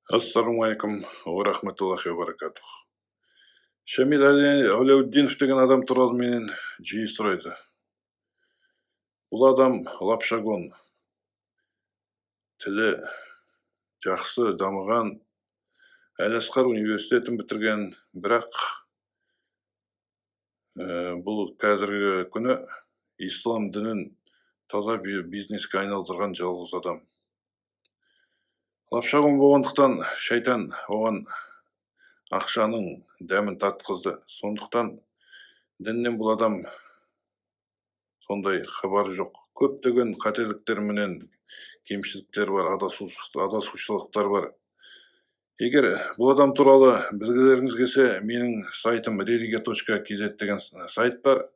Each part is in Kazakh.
Ассалаумағалейкум уа рахматуллахи уа баракатух. Шамиль Аляутдинов деген адам туралы менен жиі сұрайды. Бұл адам лапшагон, тілі жақсы дамыған, Әл-Асқар университетін бітірген, бірақ бұл қазіргі күні ислам дінін таза бизнеске айналдырған жалғыз адам. Лапшагон болғандықтан, шайтан оған ақшаның дәмін татқызды. Сондықтан діннен бұл адам сондай хабары жоқ. Көптеген қателіктер менен кемшіліктер бар, адасушылықтар бар. Егер бұл адам туралы білгілеріңіз келсе, менің сайтым религия.kz деген сайт бар.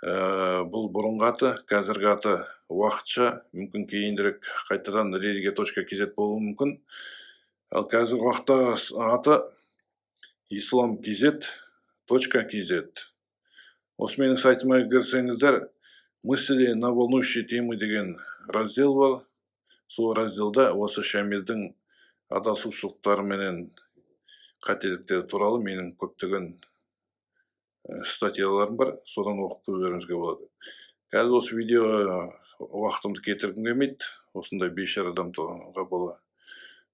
Бұл бұрынғы аты, қазіргі аты уақытша, мүмкін, кейінірек қайтадан религия.kz болуы мүмкін. Ал қазіргі уақыттағы аты исламкз.kz. Осы менің сайтыма кірсеңіздер, «Мысли на волнующие темы» деген раздел бар. Сол разделда осы Шамилдің адасушылықтары менен қателіктері туралы менің көптеген статьяларым бар, содан оқып көрулеріңізге болады. Қазір осы видеоға уақытымды кетіргім келмейді осындай бейшара адамға бола.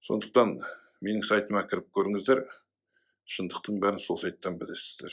Сондықтан менің сайтыма кіріп көріңіздер, шындықтың бәрін сол сайттан білесіздер.